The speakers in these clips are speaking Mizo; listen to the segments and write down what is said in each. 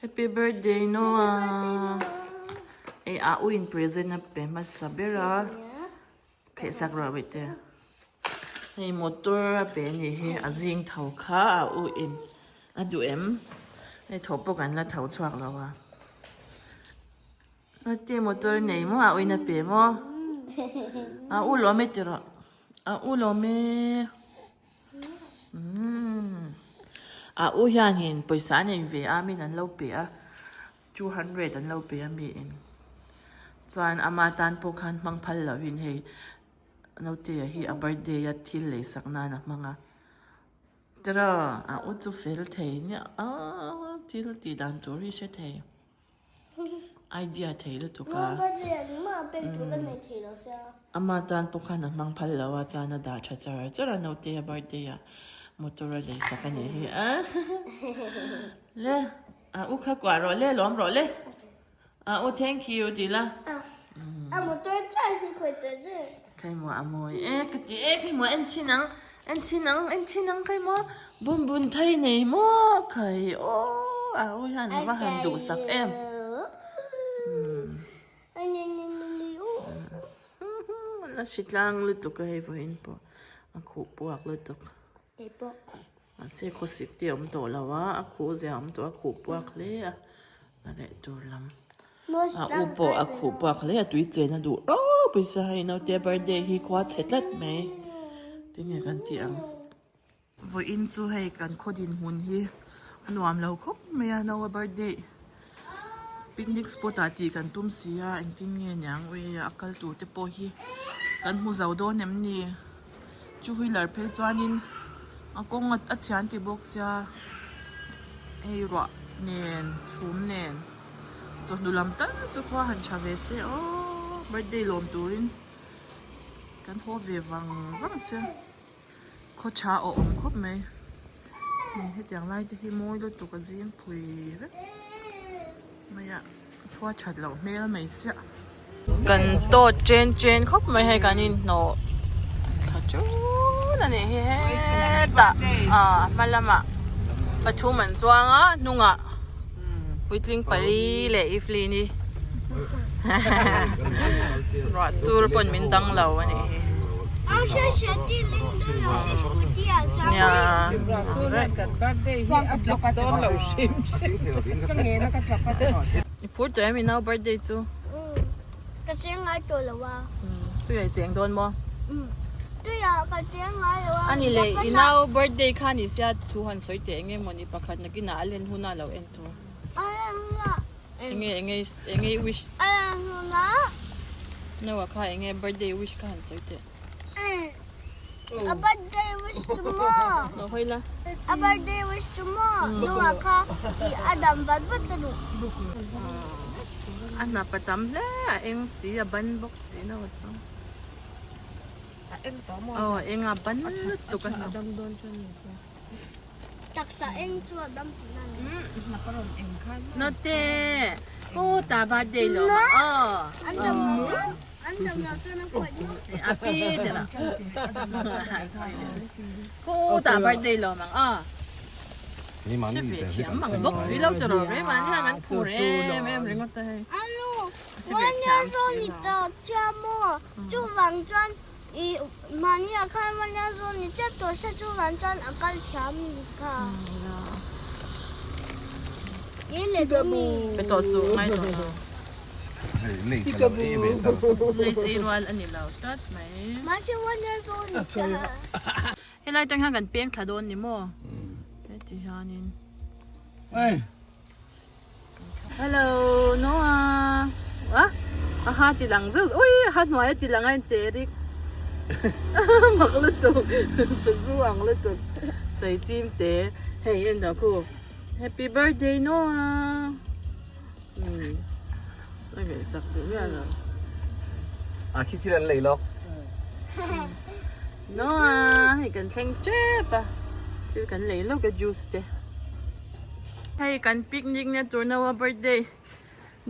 Happy birthday Noah. Ei a u in present a pe hmasa ber a. Theih sak rawh bawihte. Hei motor a pe anih hi a zing tho kha a u in a duh em. Hei tho pawh kan la tho chhuak lo a. Ate motor nei maw a u in a pe maw. A u lawm e ti rawh. A u lawm e. Umm a u hianin pawisa a nei ve a min an lo pe a 200 an lo pe a mi in chuan ama tan pawh khan hmang phal lovin hei naute hi a birthday a thil lei sak nan a hmang a tiraw a u chu fel thei nia aaa thil tih dan tur hi hre thei. Idea thei lutuk a. Ama tan pawh khan a hmang phal lo a chuan a dah tha char char a naute a birthday ah motor a lei sak a nih hi a. Le a u kha kuah rawh le lawm rawh le. A u thank you tih la. Khawimaw a mawi e ka ti e khawimaw en chhin ang en chhin ang en chhin ang khawimaw bum bun thei nei maw khai aw a u hian a va han duhsak em a hri tlang lutuk a hei vawiin pawh a khuh puak lutuk mahse khawsik te a awm tawh lo a a khuh zia a awm tawh a khuh puak hle a a reh tur lam. A u pawh a khuh bak hle a tui chen a duh rawp i sa hei naute birthday hi khua chhe tlat mai tinge kan tih ang. Vawiin chu hei kan khaw dinhmun hi a nuam lo khawp mai a naua birthday picnic spot ah tih kan tum si a engtin nge niang ui a kal tur te pawh hi kan hmu zo dawn em ni two wheeler phei chuanin a kawng a chhian ti bawk sia hei ruah nen chhum nen. Chawhnu lam tal chu khua han tha ve se aw birthday lawm turin kan haw ve vang vang sia khaw tha aw awm khawp mai hetiang lai te hi mawi lutuk a zing phui vek mai a khua that loh hmel mai sia. Kan tawt chen chen khawp mai hei kan inhnawh thla tun a nih hi hetah ah hma lamah pathum an chuang a hnungah puitling pali leh Evelyn i ruah sur pawn min dang lo a nih hi nia i phur tawh em i nau birthday chu. Ka cheng ngai tawh lo a. Tui a i cheng dawn maw? Tui a ka cheng ngai lo a. Ani le i nau birthday kha ni sia thu han sawi teh enge maw ni pakhat nakinah a len hunah lo en thu. A len hunah. Enge enge enge i wish. A len hunah. Naua kha enge birthday wish kha han sawi teh. A birthday wish chu maw? Lo hawi la. A birthday wish chu maw? Nua kha i a dam vat vat ka duh. A hnap a tam hle a eng si a ban bawk si no chu. A eng tawh maw? Aw a eng a ban lutuk a hnap. A dam dawn chuan ni kha. Taksa eng chu a dam tihna ni. Hnap a rawn eng khan. Note! Pu ta birthday lo ma aw. An dam lo chuan an dam lo chuan a khuai deuh. A pi te la. Pu ta birthday lo mang aw. Hre ve thiam mang bawk si lo tiraw ve mahni hian kan phur em em ringawt a hei. Anu, one year old ni tawh chiah maw? Chuvang chuan I mahni ah khan Vania zawn ni tep tawh se chuvan chuan a kal thiam ni kha. Ye le dawn mi. Pe tawh suh ngai tawh lo. Lace ei rual a ni lo tlat mai. Mahse Vania zawn ni chiah. Helai tang hian kan peng thla dawn ni maw? Heti hianin. Hello Noah ah aha ti lang zeuh ui aha hnuai a ti lang a inte rik mak lutuk sazu ang lutuk chei chim te hei en dah khu happy birthday Noah um a ngaihsak duh miah lo a khi thil an lei lawk Noah hei kan thleng tep a thil kan lei lawk a juice te. Hei kan picnic na tur naua birthday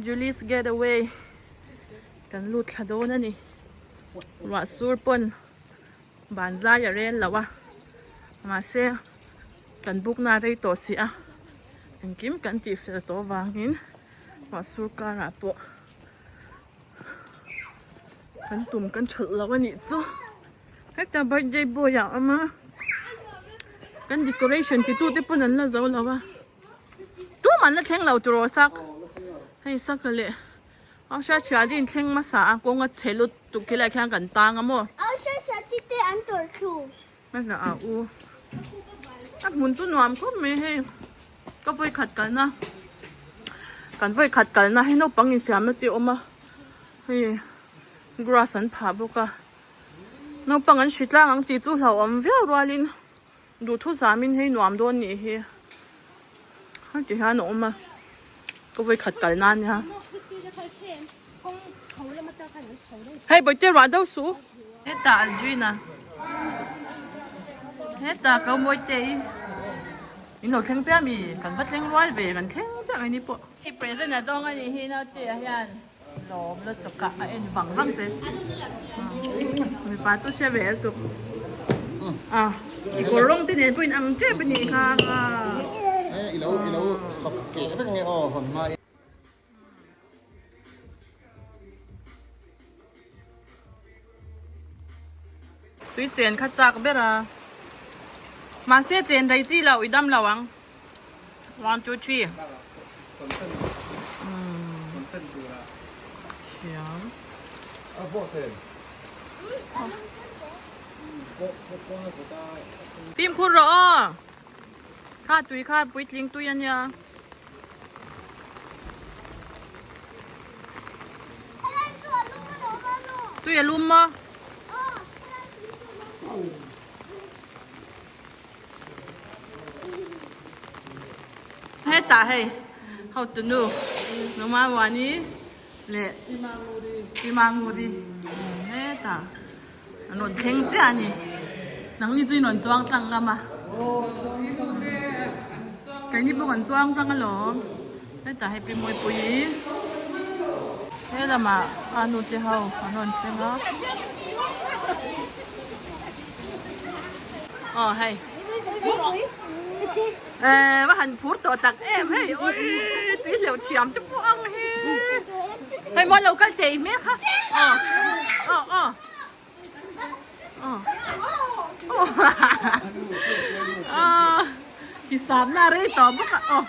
Julie's getaway kan lut thla dawn a ni ruah sur pawn ban zai a rel lo a mahse kan book na rei tawh si a Engkim kan tih fel tawh avangin mahsur karah pawh kan tum kan thalh lo a nih chu. Heta birthday boy a awm a, kan decoration ti tu te pawn an la zo lo a, tumah an la thleng lo tiraw sak hei saka leh Hausa thian in thleng hmasa a kawng a chhe lutuk khi lai khian kan tang a maw. Hausa thian te te an tawrh thlu. Hmasa a u a hmun chu nuam khawp mai hei ka vawi khat kalna kan vawi khat kalna hei naupang infiamna te a awm a hei grass an phah bawk a naupang an hri tlang ang tih chu hlauhawm viau rualin duhthu zamin hei nuam dawn nih hi heti hian a awm a ka vawi khat kalna a nia hei bawihte ruah deuh suh. Hetah Aldrin a hetah ko Mawite i in lo thleng chiah mi kan va thleng rual ve kan thleng chiah mai ni pawh. Hei present a dawng a nih hi naute ah hian lawm lutuk a a en vang vang che mipa chu hre ve lutuk a i kawr rawng te nen pawh in ang tep a nih kha. I lo i lo sawp keh vek nge aw hawn hma in. Tui chen kha chak ber a mahse chen rei chi lo i dam lo ang one two three thiam fimkhur rawh aw. Kha tui kha puitling tui a nia. Tui a lum maw? Hetah hei hotunu Numawani leh Pimanguri hetah An rawn thleng chiah a ni. Nangni chu in rawn chuang tlang ngam a. Keini pawh kan chuang tlang alawm. Hetah hei Pi Mawipuii he lamah a nu te ho an rawn thleng a. Aw hei. Ehh va han phur tawh tak em hei awii tui hleuh thiam te pawh ang hi. Hei maw lo kal thei hmel kha. Aw aw aw aw aw hisapna a rei tawh bawk a aw.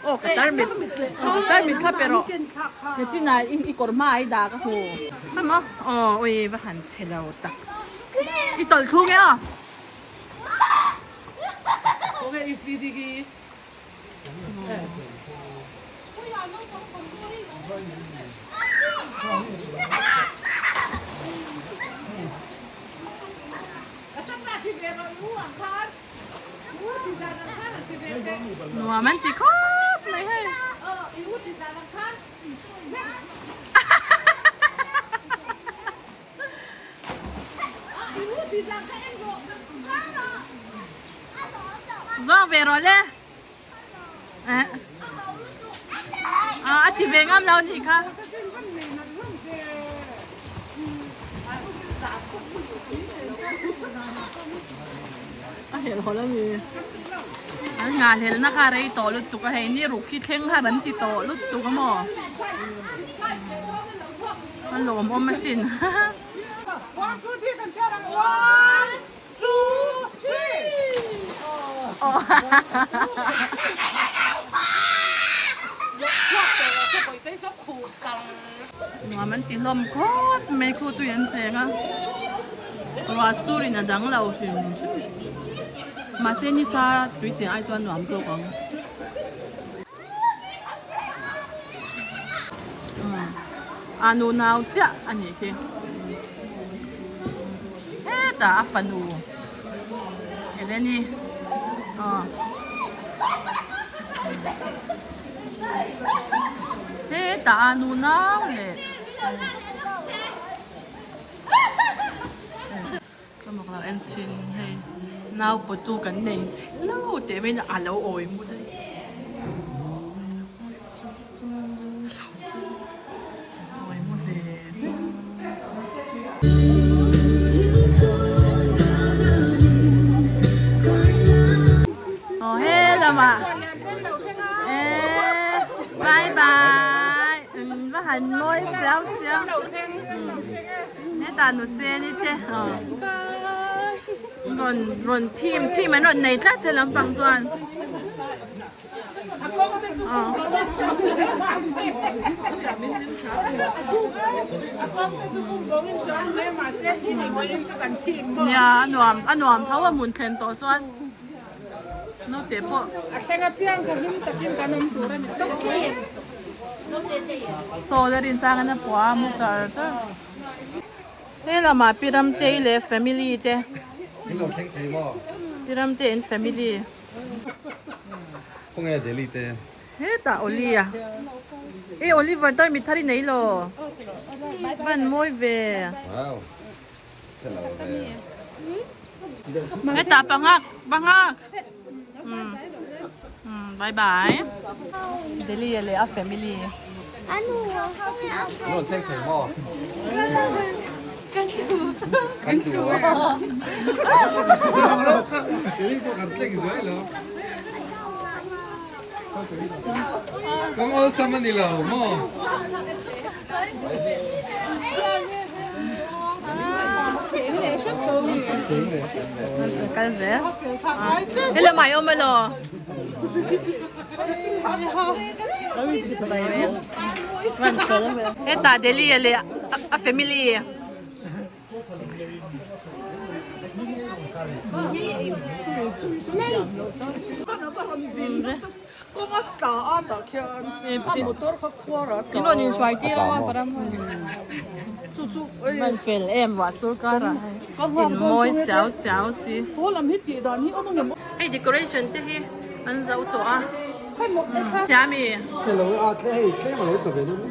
Aw ka tarmit ka tarmit kha pe rawh nichinah i kawr hma ah i dah ka hmu. Hei maw aw awii va han chhe lo tak i tawlh thlung e aw. Nuam an ti khawp mai hei. Zawng ve rawh le. A ti ve ngam lo nih kha. A helh hawl a ni. An ngahhlelna kha rei tawh lutuk a hei ni ruk hi thleng har an ti tawh lutuk a maw. A lawmawm asin. Nuam an ti hlawm khawp mai khu tui an cheng a ruah sur in a dang lo hrim hrim mahse nisa tui cheng ai chuan nuam zawk ang. A nu nau chiah a nih khi hetah a fanu Eleni aw hetah a nu nau leh Ka mak lo en chin hei nau pawtu kan nei che lo teh mai in a lo awi mu daih. Awi mu hle hle. lamah eee bye bye va han mawi siau siau hetah nuseni te aw rawn rawn theme theme an rawn nei tlat he lampang chuan. Nia a nuam a nuam tho a hmun thlen tawh chuan naute pawh saw la rin sang in a phuah a mu char char he lamah pi Ramtei leh family te pi Ramtei an family. Khawnge Delhi te? Hetah Oli a. E Oliver tar mi thar i nei lo. Van mawi ve. Wow. Chelo ve. Hetah pangak pangak. Um. Um bye bye. Delhi leh a family. Anu khawnge a An rawn thleng thei maw? Kan tlu. Kan tlu a. Kawng awlsam a ni lo maw? Kal zel. Hello mai awm elaw? Hetah Delhi a leh a family. In rawn inhruai tir a Man fel em ruah sur karah in mawi siau siau si. Hei decoration te hi an zo tawh a thiam i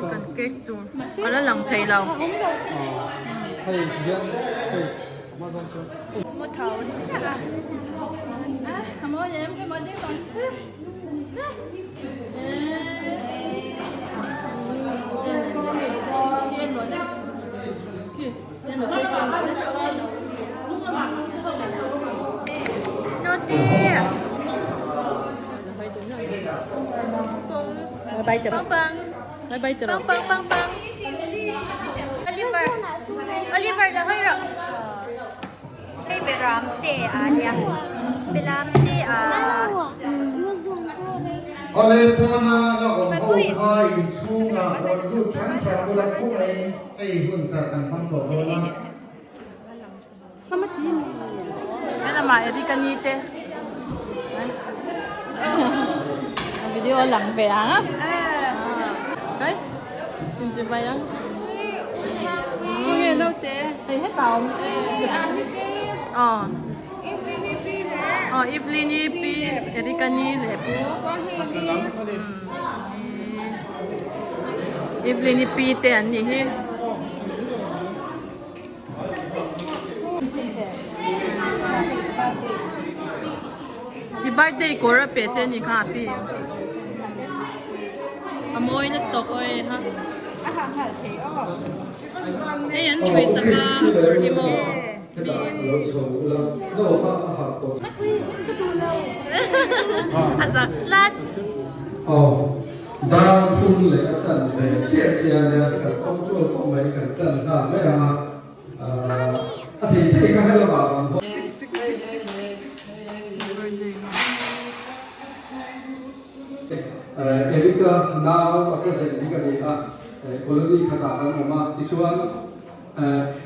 kan cake tur a la lang thei lo. Oliver la hawi rawh hei beram te a nia beram te a. Awle pawna la awm ho kha inchhungah rawn lut hran hran bula khawngaiin hei hun zarh kan hmang tawh dawn a. Helamah Eric a ni te video a lang ve ang a inchi mai ang nge naute hei hetah awm aw aw Evelyn i pi Eric a ni leh pu Evelyn i pi te an nih hi. I birthday kawr a pe che ni kha a pi. A mawi na tawk aw e ha. Hei an thui sak a a kawr hi maw. A zak tlat. Dar thum leh a chan ve chiah chiah a nia, kan control khawp mai, kan tan nghal mai ang a, a thei thei kha helamah rawn haw. Erica nau a ka zen hi ka ni a, colony khatah kan awm a, tichuan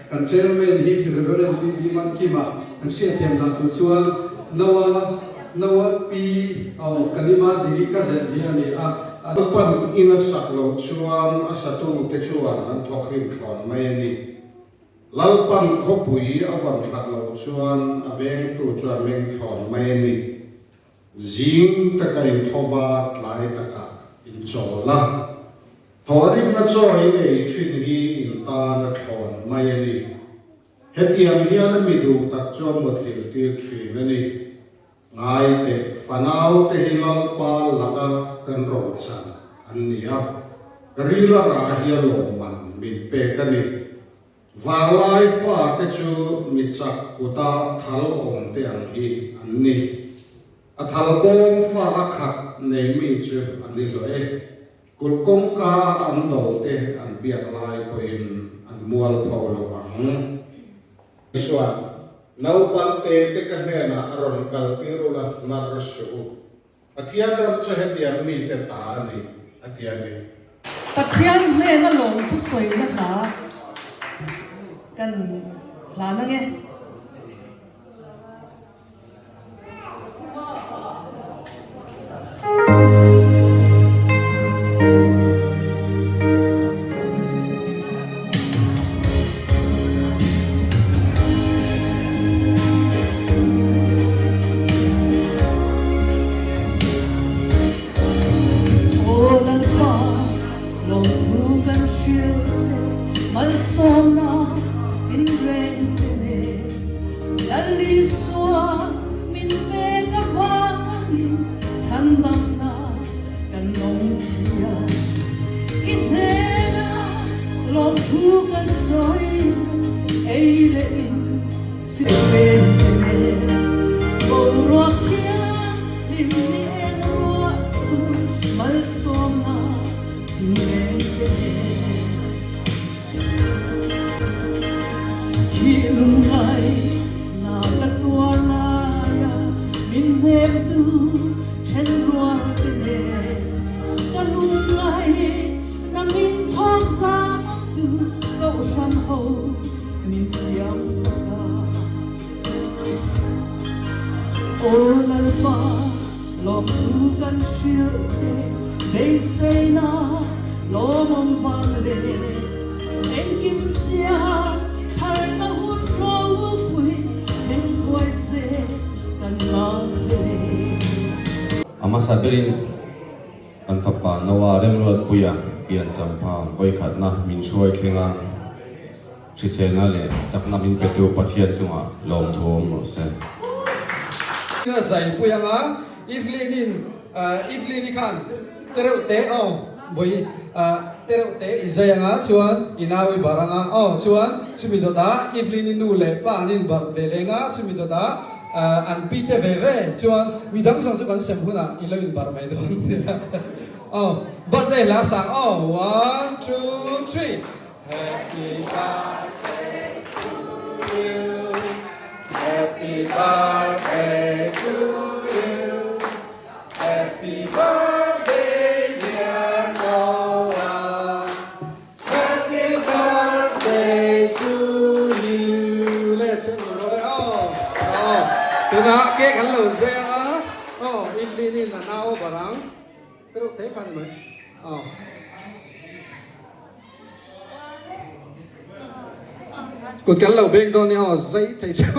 kan chairman hi Reverend Pi Bi Man Kima kan hriatthiam dan tur chuan Noa Noa Pi aw Kalima Dili ka zen hi a ni a. Pan in a sak loh chuan a satute chuan an thawk rim thlawn mai a ni. Lalpan khawpui a vawn that loh chuan a vengtu chu a meng thlawn mai a ni. Zing taka inthawva tlai takah inchawl a. Thawhrimna chaw in ei thin hi in tan a thlawn mai a ni. Hetiang hian a mi duh tak chu a muthilh tir thin a ni. Ngai teh, fanau te hi Lalpa laka kan rochan an ni a, rila rah hi a lawmman min pek a ni. Vanglai fate chu mi chak kuta thal awm te ang hi an ni. A thal bawm fa a khat nei mi chu a ni lo e. Kulh kawngka a an do te an biak lai pawhin an mual pho lo ang. Isuan, Naupang te te ka hnenah a rawn kal tir ula hnar suh u. Pathian ram chu hetiang mite ta a ni, a ti a ni. Pathian hnena lawmthu sawina hla kan hlan ange. Aw Lalpa, lawmthu kan hrilh che, malsawmna tinreng te nen. Lal Isua min pek avangin chhandamna kan awm sia. I hnena lawmthu kan sawi ei leh in silhfen te nen. Boruak thianghlim ni eng ruah su malsawmna tinreng te nen. Thih lungngai na ka tuar laia min hnemtu then rual te nen ka lungngai na min chhawk zangtu kohhran ho min siam sak a. Aw Lalpa lawmthu kan hrilh che beiseina lawmawm vang leh engkim siam tharna hun ropui thleng thuai se kan nghak hle. A hmasa berin kan fapa Noah Remruatpuia pian champha vawikhatna min hruai thleng a. Hriselna leh chakna min petu Pathian chungah lawmthu awm rawh se. A zai pui anga Evelyn-in Evelyn-i khan tereuh te aw vawi tereuh te i zai anga chuan i nau i bar anga aw chuan chumi dawtah Evelyn-i nu leh pa an in bar ve leng a chumi dawtah an pi te ve ve chuan midang zawng chu kan sem hunah i lo in bar mai dawn nia aw birthday hla sang aw one two three. Happy birthday to you Happy birthday to you Happy birthday dear Noah Happy birthday to you Le chen lo le aw aw tunah cake an lo zeh a aw Evelyn in a nau barang Tereuh te kha ni mai aw. Kut kan lo beng dawn nia aw zai thei teuh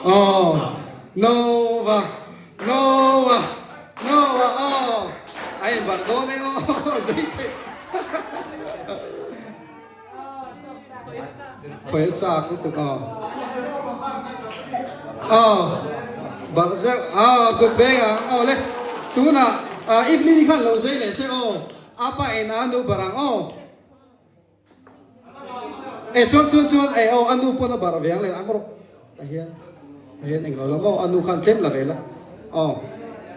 aw Nova Nova Nova aw a in barh dawn e aw zai thei Khawi a chak lutuk aw aw barh zeuh aw kut beng ang aw le tunah Evelyn-i khan lo zai leh se aw apa en a nu barh ang aw e chuan chuan chuan e aw a nu pawn a barh ve ang le ang rawh tah hian tah hian englo lam aw a nu khan tlem la ve la aw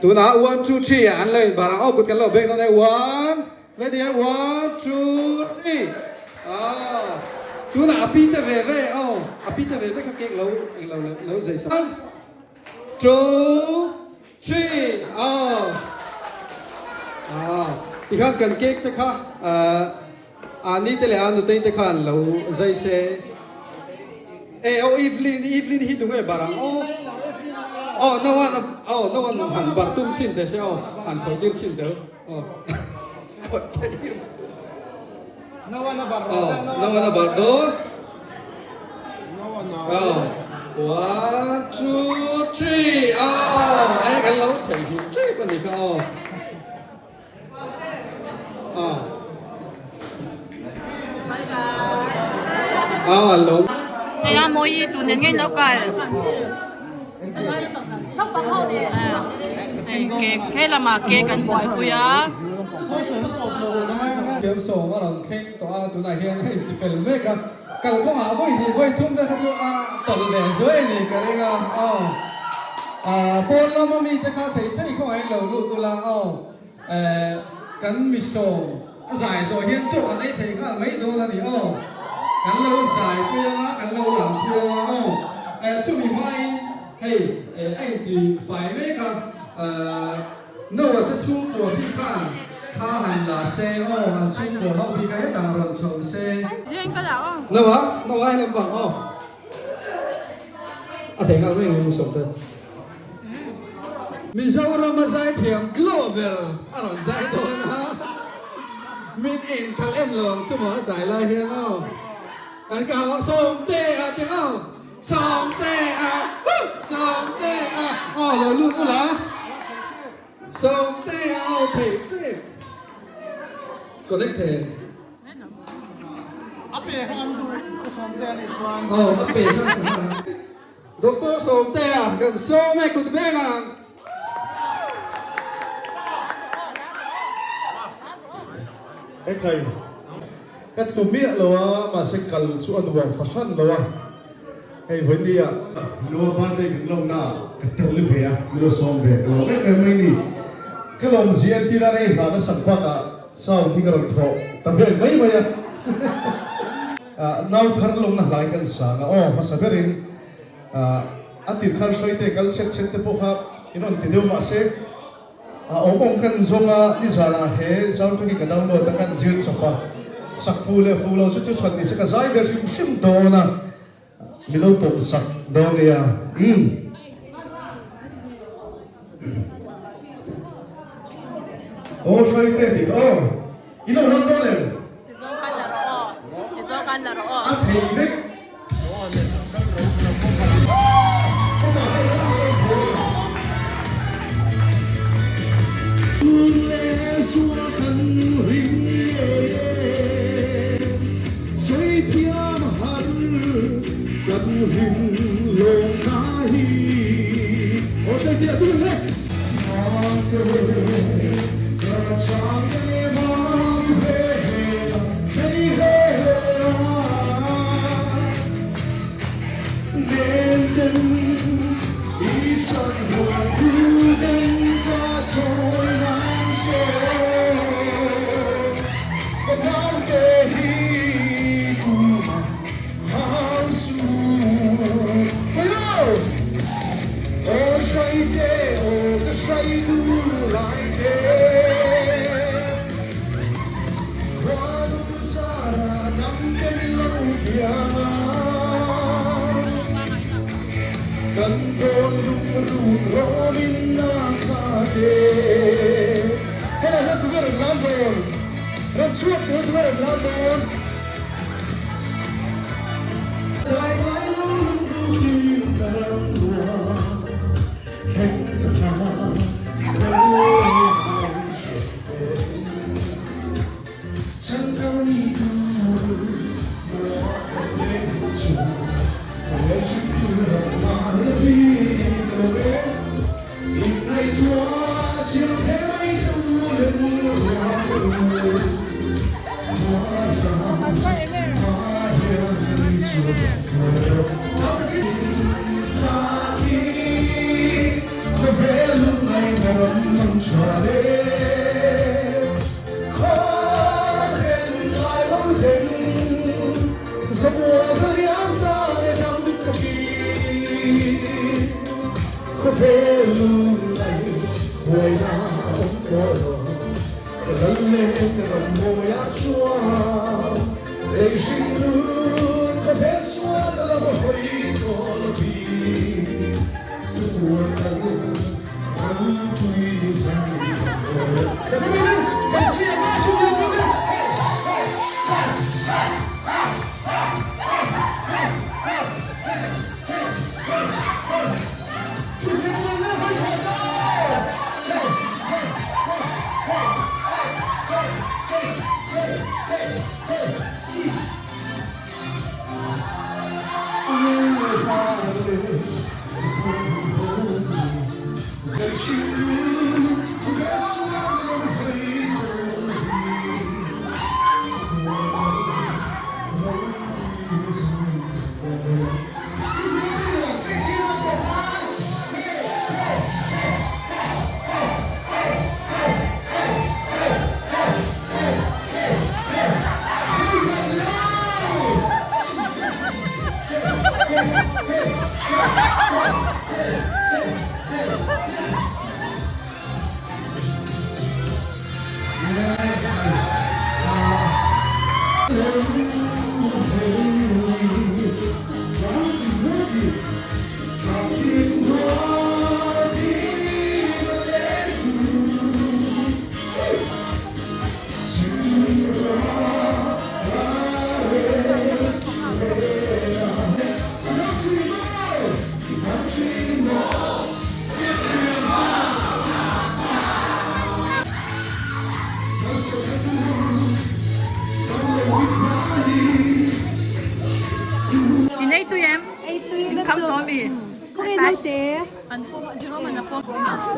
tunah one two three ah an lo in barh ang aw kut kan lo beng dawn e one Ready a one two three ah tunah a pi te ve ve aw a pi te ve ve kha cake lo eng lo lo zei sak one two three aw ah tikhan kan cake te kha ah ani te leh a nutei te khan lo zai se e aw Evelyn Evelyn hi tunge barang aw aw no one aw no one han bar tum sin te se aw han khawih tir sin te Aw Nawana bar dawn. Aw One two three aw ai kan lo thei hi tep ani kha aw. Aw. Aw lo. Hei a mawi tun nen ngei lo kal. Hei cake he lamah cake an buaipui a. Thiam sawm a rawn thleng tawh a tunah hian a intifel mek a. Kalkawngah vawi hnih vawi thum te kha chu a tawlh ve zuai a ni ka ring a aw. Pawn lama mite kha thei thei khawngaih lo lut ula aw. Kan misawm a zai zawh hian chaw kan ei thei nghal mai dawn a ni aw. Kan lo zai pui anga kan lo lam pui anga aw. Chumi hmain hei a inti fai mek a. Noah te chhungkua bik khan thla han la se aw, an chhungkua ho bik a hetah rawn chho se. Noah, Noah hei lampang aw. A thei nghal mai ang em Sawmte? Mizoram a zaithiam Glover a rawn zai dawn a, min engkhalh em lo ang chu maw a zai lai hian aw. Kan ka hau ang Sawmte a ti ang aw. Sawmtea woo Sawmtea aw lo lut ula Sawmtea aw theih che connect thei A pe kha an duh ka Sawmtea nih chuan. Aw a pe kha sangha Doctor Sawmtea kan sawm e kut beng ang. Ekhai ka tlu miah lo a mahse kal chu a nuam fahran lo a hei vawinia Noa birthday kan lo na ka tel ve a min lo sawm ve ka lo em em mai ni ka lawm zia entir a rei hlan a sak bakah sound hi ka rawn thawh ta vel mai mai a nau thar lawmna hlai kan sang a aw hmasa berin A tir khan hruaite kal chhet chhet te pawh kha in rawn ti deuh mahse a awm awm kan zawng a, nizanah he soundtrack hi ka download a kan zir chawp a, sak fu leh fu lo chu chu chhan nise ka zai ve hrim hrim dawn a, mi lo pawm sak dawn nia umm. Aw hruaite dik aw i lo lam dawn em? A thei vek.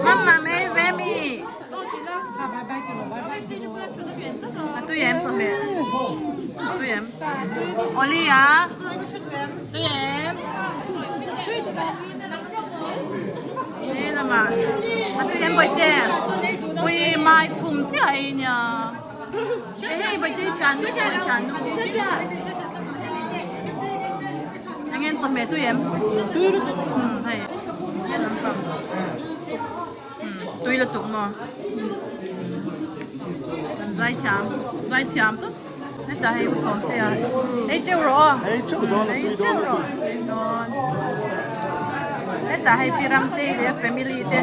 Mamma ei ve mi. A tui em chawhmeh? A tui em? Oli a? Tui em? He lamah a tui em bawihte? Ui mai chhum chiah ei nia. Hei bawihte i thian nu i thian nu. Eng nge chawhmeh tui em? Tui lutuk. Umm hei he lampang umm tui lutuk maw? Kan zai thiam zai thiam tawp. Hetah hei u sawm te a ei teuh rawh aw. Ei teuh dawn a tui dawn rawh. Tui dawn. Hetah hei pi Ramtei leh a family te.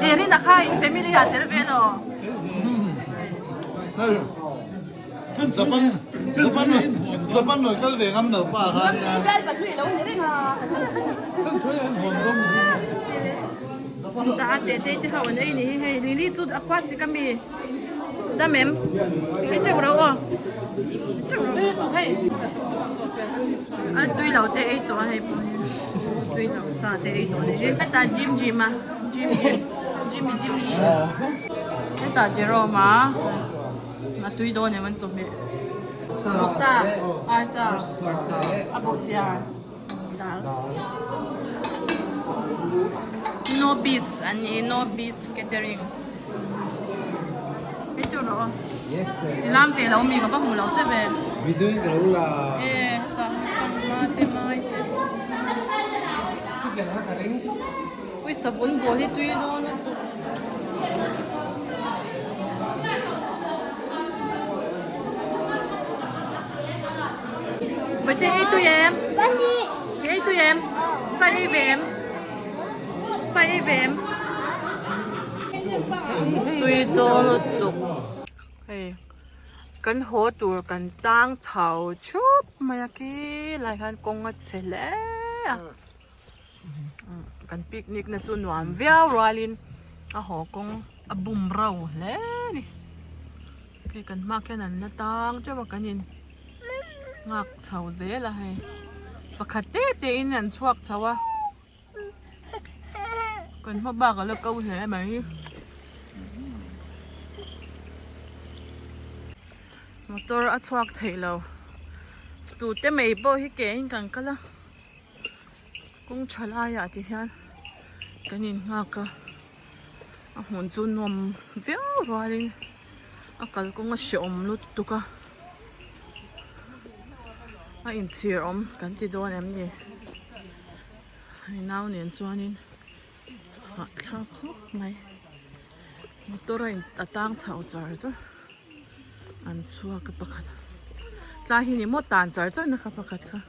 Eh Rina kha in family ah tel ve lo. Zapan zapan zapan rawn kal ve ngam lo pa kha nia. Ta a te te te ho an ei ni hi hei Lily chu a khua sik ami dam em ei teuh ro aw teuh ro hei a tui lo te ei tawh a hei pawh hi tui lo sa te ei tawh ni hi hetah Jim Jim a Jim Jim Jimmy Jimmy hetah Jerome a. A tui dawn em an chawhmeh. Vawksa, arsa, a buhchiar, dal. Nobis an ni, Nobis catering. Hei chu rawh aw. Ti lam ve lo mi ka va hmu lo che ve. E ta pangma te mai te. Ui savun ball hi tui dawn a tuk. Vậy thì ei tui em? Ei tui em? Sai ei ve em? Sai ei ve em? Tui dawn lutuk. Hei kan haw tur kan tang chho thup mai a khi lai khan kawng a chhe hle a. Kan picnic na chu nuam viau rualin a haw kawng a bum ro hle a ni. Hei kan hma khian an la tang teuh a kan in nghak chho zel a hei pakhat te te in an chhuak chho a kan hma bak a la ko hle mai. Motor a chhuak theih lo tute mai pawh hi ke in kan kal a. Kawng tha laiah ti hian kan innghak a, a hmun chu nuam viau rualin a kalkawng a hrehawm lutuk a, a inchhir awm kan ti dawn em ni? Hei nau nen chuanin hahthlak khawp mai, motor a in a tang chho char char an chhuak a pakhat tlai hi ni maw tan char char na kha pakhat kha.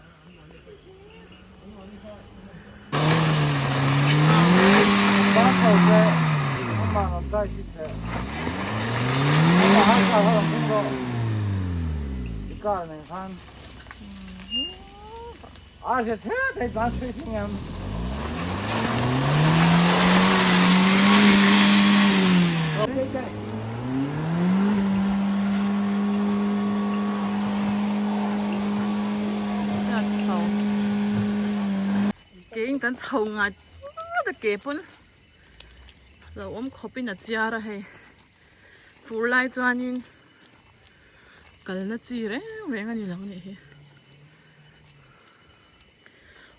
Ke in kan chho ngat ngat a ke pawn lo awm khawp in a chiar a hei fur lai chuanin kalna chi reng reng a ni lo nih hi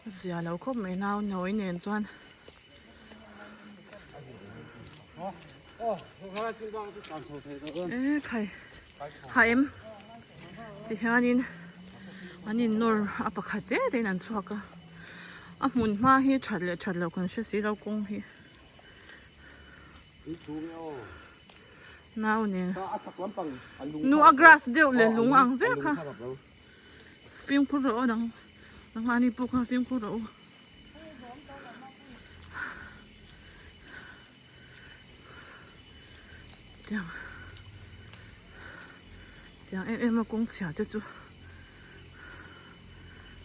a zia lo khawp mai nau nawi nen chuan. E khai ha em ti hianin an in nawr a pakhat te te in an chhuak a a hmun hma hi that leh that loh kan hre si lo kawng hi nau nen nu a grass deuh leh lung ang zel kha fimkhur rawh aw dang nangmahni pawh kha fimkhur rawh u. Tiang tiang em em a kawng chhia te chu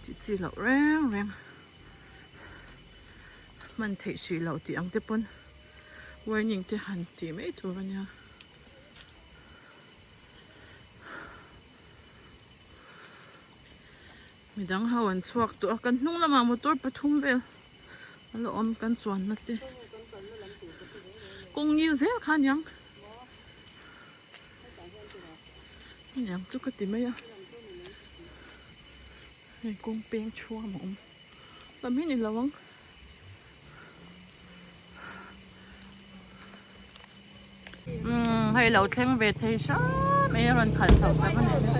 tih chi loh reng reng hman theih hrih loh tih ang te pawn warning te han tih mai tur a nia. Midang ho an chhuak tawh a kan hnung lamah motor pathum vel. A la awm kan chuanna te kawng ngil zel kha aniang aniang chu ka ti mai a hei kawng peng chhuam a awm lam hi ni lo ang. Umm hei lo thleng ve thei hram mai a rawn khalh chhoh sak a ni.